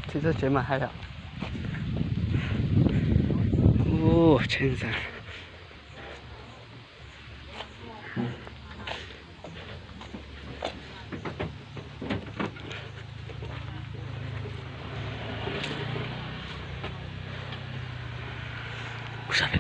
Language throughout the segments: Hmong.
Txog tsev mas hais os. Ub, tsheb ntxeev. Xeeb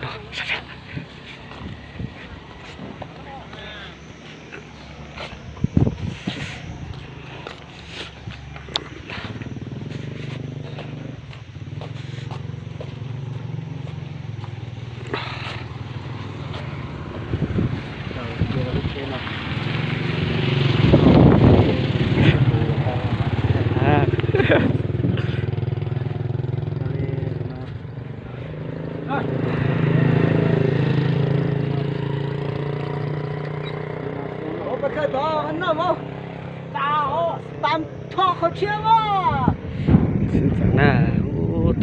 Txawm na, ub,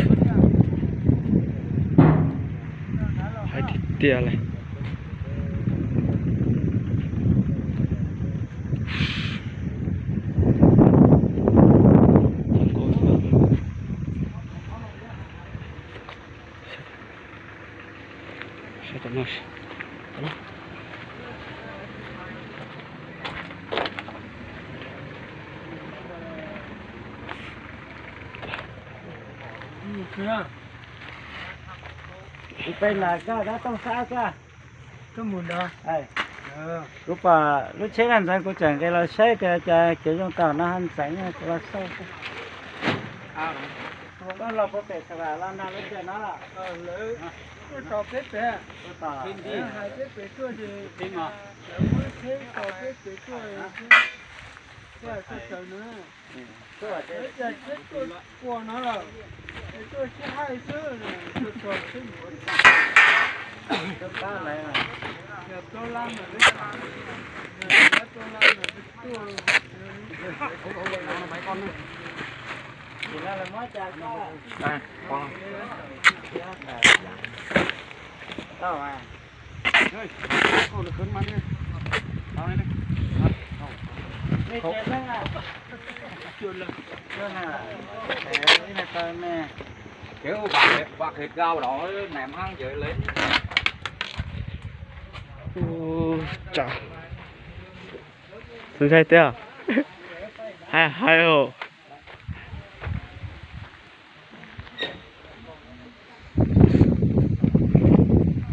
hais tiag tiag li. Kuv pem lawm, koj tab tooj sab koj. Kuv pom lub tsheb ntxeev kuv tseem nqis los saib tias cas kev zoo tau no ntxeev kuv los saib. Koj los puag pem Xav Vam los nag lub caij no los? Peb pem tuaj ces lawv muab tsheb tos peb pem tuaj, tuaj sawv na. Tsheb tuaj ua no lawm, es tuaj sib haij xwb, tuaj txog tsheb mus. Yog Pab Lab mas, yog Pab Lab mas, tuaj. Ua cas ntshai tiag, hais hais os.